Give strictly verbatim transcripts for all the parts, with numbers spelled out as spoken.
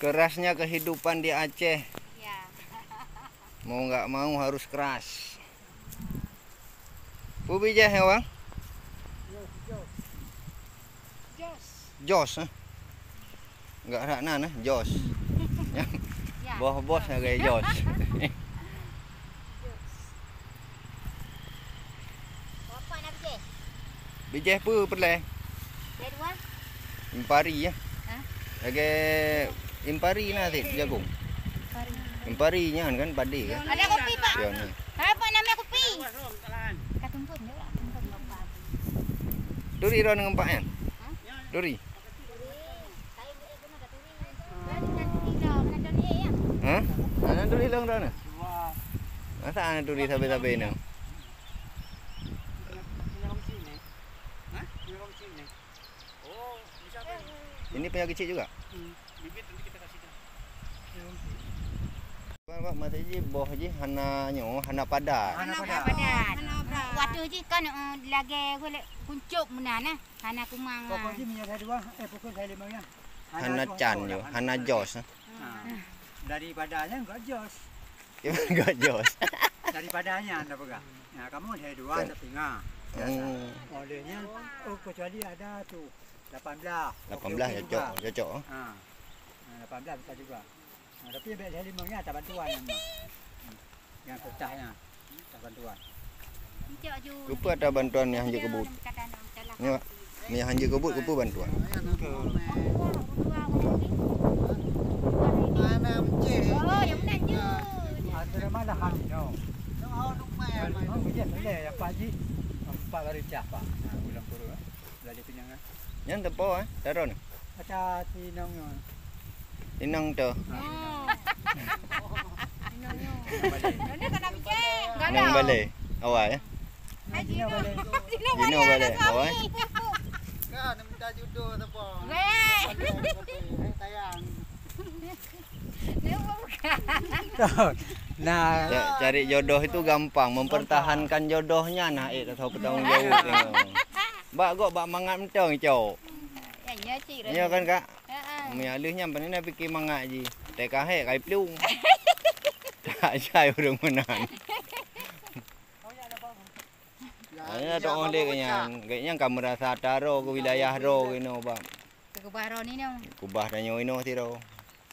Kerasnya kehidupan di Aceh. Ya. Mau nggak mau harus keras. Peue bijéh nyoe, Bang? Jos. Jos, eh? Enggak rak nan, eh? Jos. Ya. Boh bos lagèe jos. Jos. Berapa nak bijéh? Bijéh peue peureulèe? Bijéh dua. Impari, ya. Hah? Lagèe impari na cit jagong. Impari. Impari nyan kan padé kan? Ada kopi, Pak? Ya, ni. Hai, Pak, nama kopi? Ka tumpuk, dia orang tumpuk, Pak. Turi ron ngon Pak nyan? Hah? Turi. Turi. Kayu boleh guna dah turi. Dah, dah turi dah, mana dah ni, ya? Hah? Mana turi long dah ni? Masa ana turi sabe-sabe ni? Ini punya kecil juga? Bang, bang, maksud jih boh jih hana nyoe, hana padat. Hana padat. Hana padat. Waktu jih kan, eh, lagèe golek kuncup meunan, eh. Hana kumang, ah. Pokok jih minyak saya dua, eh, pokok saya lima ya. Hana can yo, hana jos, eh. Ha. Daripada nyan enggak jos. Enggak jos. Daripada nyan dah peugah. Nah, kamu saya dua, saya tengah. Biasa. Hmm. Olehnya, oh, kecuali ada tu. Lapan belas. Lapan belas okey, okey cocok, juga. Cocok, oh. Ha. Ha, lapan belas bisa juga. Ha, tapi bèk saya lima nya tak bantuan memang. Yang kertas nya tak bantuan. Keupeue ata bantuan nyang hanjeuet keubuet? Nyoe, nyang hanjeuet keubuet keupeue bantuan? Mana mencik? Oh, yang mana je? Ada mana hal ni, no? Kalau memang kerja selai, apa ji? Empat baru cah, Pak. Ha, bulan puru, eh. Laju kenyang, eh. Nyan teupeu, eh, taron. Macam si Inong nyoe. Inong tu. Oh. Inong nyoe. Inong nyoe. Inong nyoe. Inong balai. Awai, eh. Hai, Inong balai. Inong balai. Awai. Kan minta jodoh siapa? Weh. Sayang. Nah, ca-, cari jodoh itu gampang, mempertahankan jodohnya nah, eh, tak tahu bertanggung jawab tengok. Bak gok bak mangat mantong, cok. Ya, ya, cik. Ya kan, Kak? Heeh. Meunyoe aleuh nyan, pane na pike mangat jih. Teuka hek kai plueng. Tak jai ureueng meunan. Hanya tak oleh nyan. Gobnyan ka merasa taro ke wilayah ro keunoe, bang. Keubah ro nino. Kubah tanyoe inoe siro.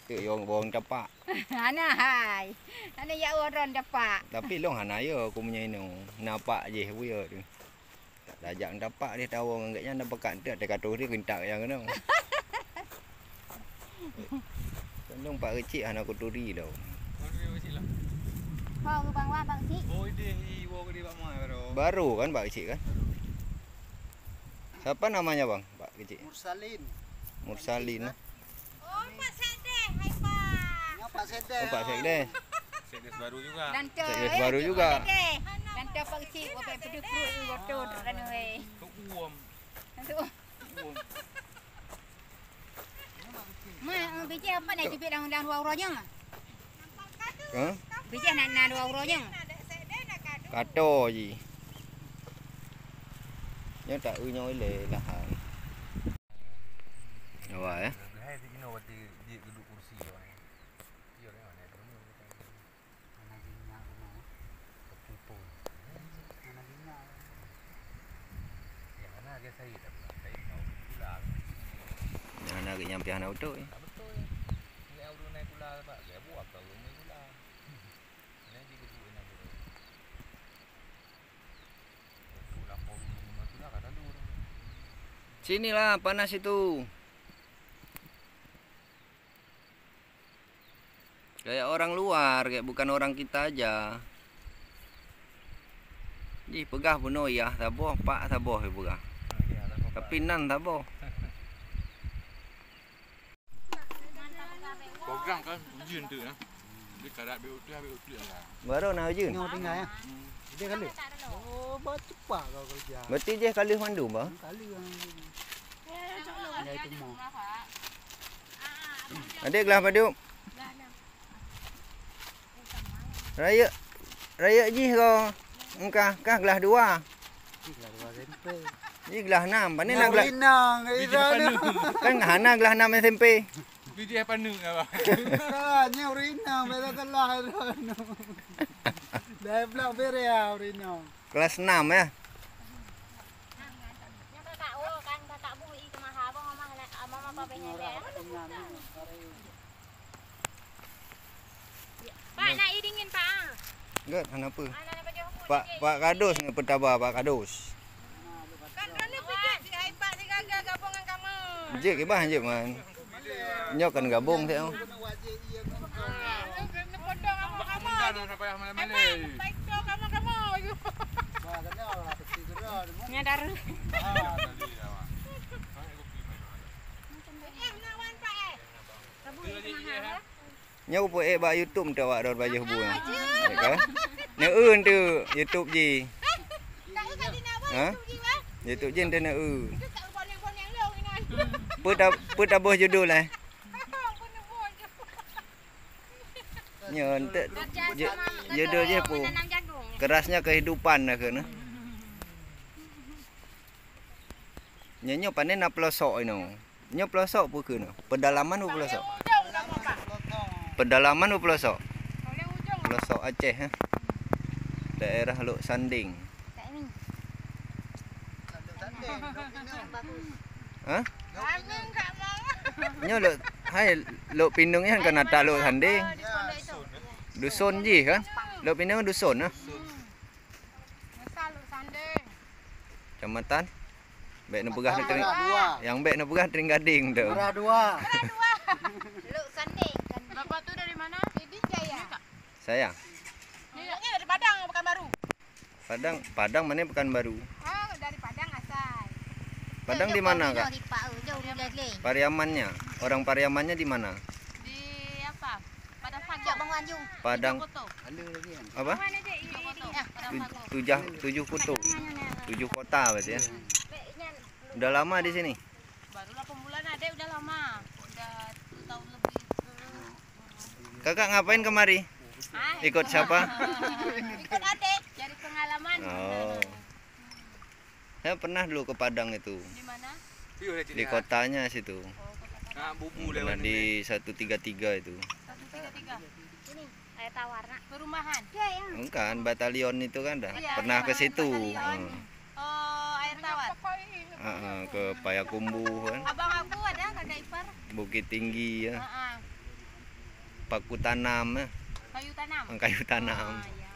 Teuk yong bawang tapak. Hana hai. Hana ya orang tapak. Tapi long hana ya aku meunyoe inoe. Napak jih buya tu. Lajak tapak dia tawo ngon gobnyan dah pekat teuk teuka turi kintak yang keunoe. Kandong Pak Keuchik hana kuturi tau. Mana dia Pak Keuchik lah? Ho, Bang Wan, Pak Keuchik. Oh, dia, i, wo dia Pak Muai baru. Baru kan Pak Keuchik kan? Siapa namanya, Bang? Pak Keuchik. Mursalin. Mursalin. Oh, Pak Sekdes, hai, Pak. Ya, Pak Sekdes. Oh, Pak Sekdes. Sekdes baru juga. Sekdes baru juga. Dan tu Pak Keuchik, buat pedukuh, buat tu, kan, weh. Tu uam. Tu. Uam. Ma, eh, bijih apa nak jubit dalam, dalam dua uroe nyoe? Hah? Bijih nak na dua uroe nyoe? Kato ji. Nyoe tak eu nyoe ilèe lahan. Awak, eh? Nyang hana geunyang pih hana beutôi. Sinilah panas itu. Kayak orang luar, kayak bukan orang kita aja. Jih peugah bunoe yah saboh, pak saboh jih peugah. Tapi nan saboh. Program kan ujeuen tu nah. Dia karat beu tu, beu tu lah. Baru nak ujeuen. Nyoe tinggal ya. Hmm. Dia kali. Oh, baca cepat kau kerja. Berarti dia kali mandum bah. Kali yang. Ya itu mau. Ada gelah padum. Rayeuk, rayeuk jih ko. Engkah, kah gelah dua. Jih gelah dua S M P. Jih gelah enam. Pane na gelah. Kan hana gelah enam S M P. Bijih paneuk apa? Salah, nyoe ureueng inong, beda salah ureueng inong. Dah blok bere ya ureueng inong. Kelas enam ya. Nyoe kakak, oh, kan kakak bui keumaha, abang mama, mama pabeh nyan deh. Pak, nak air dingin, Pak, ah. Enggak, kenapa? Ah, nak, nak baju aku Pak, sikit. Pak Kadus ni pertaba, Pak Kadus. Kan kerana pijak si Aipat ni gagal gabung ngan kamu. Jeuet ke bah, jeuet man. Nyoe kan gabung teu. Ah, tu kena potong kamu, kamu. Aipat, baik tu kamu, kamu. Nya darah. Eh, nak wan, Pak, eh. Kamu itu mahal, eh. Nyoe kupeuék bak YouTube teu awak droe bajeuh bu nyoe. Ya kan? Neu-eu teu YouTube jih. Ha? YouTube jih teu neu-eu. Peue ta-, peue taboh judul eh? Nyoe teu ju-, judul jih peue? Kerasnya kehidupan na keuh na. Nyoe, nyoe pane na peulosok inoe. Nyoe peulosok peue keuh nyoe? Pedalaman peue peulosok? Pedalaman peue peulosok? Peulosok Aceh, eh. Daerah Lhokseumawe. Hah? Nyoe Lhok, hai, Lhokseumawe nyan kan ata Lhokseumawe. Duson jih kan? Lhokseumawe duson, eh. Kecamatan. Bèk neupeugah Tring-, nyang bèk neupeugah Tring Gading tu. Murah dua. Lhokseumawe kan. Bapak tu dari mana? Pidie Jaya. Saya. Ini dari Padang, Pekanbaru. Padang, Padang mana Pekanbaru? Oh, dari Padang asal. Padang di mana, Kak? Pariamannya. Orang Pariamannya di mana? Di apa? Padang Pagung. Padang. Tujuh Koto. Apa? Padang Pagung. Tujuh, tujuh koto. Tujuh kota berarti ya. Udah lama di sini? Baru delapan bulan ada, udah lama. Udah satu tahun lebih. Kakak ngapain kemari? Ah, ikut siapa? Ikut adik, cari pengalaman. Oh. Saya pernah dulu ke Padang itu. Di mana? Di kotanya situ. Oh, kota Padang. Pernah di satu tiga tiga itu. Satu tiga tiga. Ini, air tawar, nak. Perumahan. Bukan, batalion itu kan dah. Iya, pernah ke situ. Batalion. Hmm. Oh, air tawar. Heeh, ke Payakumbuh kan. Abang aku ada kakak ipar. Bukit Tinggi ya. Heeh. Paku Tanam ya. Kayu Tanam. Kayu Tanam. Ah, iya.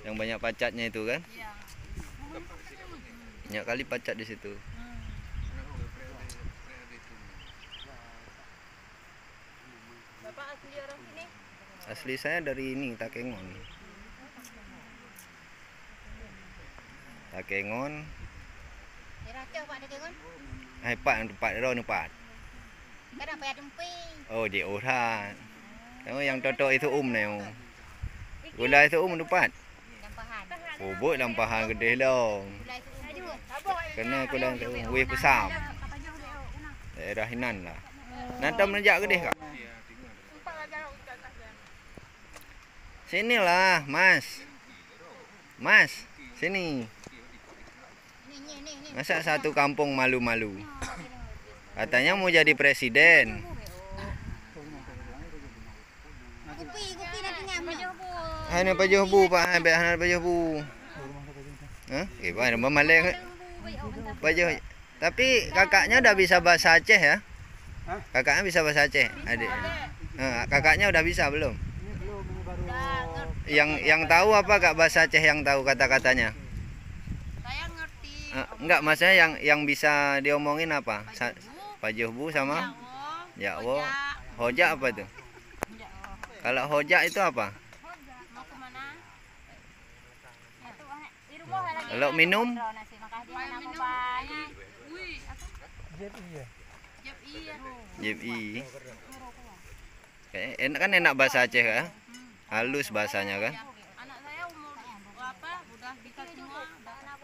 Yang banyak pacatnya itu kan? Iya. Banyak kali pacat di situ. Hmm. Asli saya dari ini, Takengon. Takengon. Daerah Aceh, Pak, Takengon? Hai, Pak, tempat droe ni, Pak. Kadang payah tempi. Oh, di Urat. Kamu yang totok itu um ni. Gula itu um tempat. Lampahan. Oh, buat Lampahan gedeh long. Gula itu um. Kena Gula itu um. Weh Pesam. Daerah Inan lah. Nanti menejak gedeh, Kak. Sinilah, Mas. Mas, sini. Masa satu kampung malu-malu? Katanya mau jadi presiden. Kupi, kupi nak tinggal. Hana pajoh bu, Pak. Hana pajoh bu. Hah? Eh, Pak, nama maleng. Pajoh. Tapi kakaknya udah bisa bahasa Aceh ya? Hah? Kakaknya bisa bahasa Aceh, adik. Eh, kakaknya udah bisa belum? Ini belum, ini baru. Yang yang tahu apa, Kak, bahasa Aceh yang tahu kata-katanya? Saya ngerti. Eh, enggak, maksudnya yang yang bisa diomongin apa? Sa-, pajoh bu sama? Jakwo. Hojak apa itu? Kalau hojak itu apa? Mau ke mana? Kalau minum? Jep i ya. Jep i. Kayak enak kan, enak bahasa Aceh kan? Halus bahasanya kan? Anak saya umur berapa? Udah bisa semua, udah.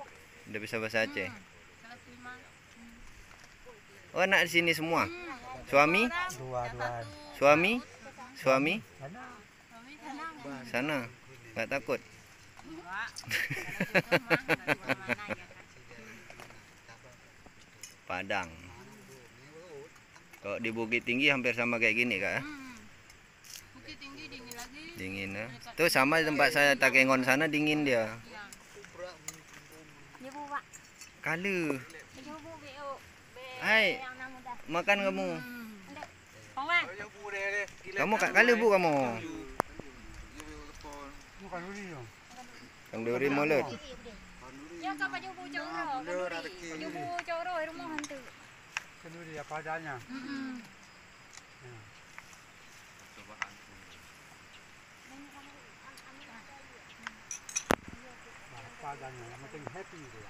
Udah bisa bahasa Aceh. Kelas lima. Oh, anak di sini semua? Suami? Dua, dua. Suami? Suami? Sana. Nggak takut? Padang. Kalau di Bukit Tinggi hampir sama kayak gini, Kak, ya? Bukit Tinggi dingin lagi. Dingin, ya. Itu sama di tempat saya, Takengon sana dingin dia. Iya. Kala. Hai, makan kamu. Kamu kat kala bu kamu. Kanduri mulut. Ya, ka pajoh bu cok uroe, kanduri. Pajoh bu cok uroe, rumoh hantu. Kanduri apa adanya. Apa adanya, yang penting happy dia.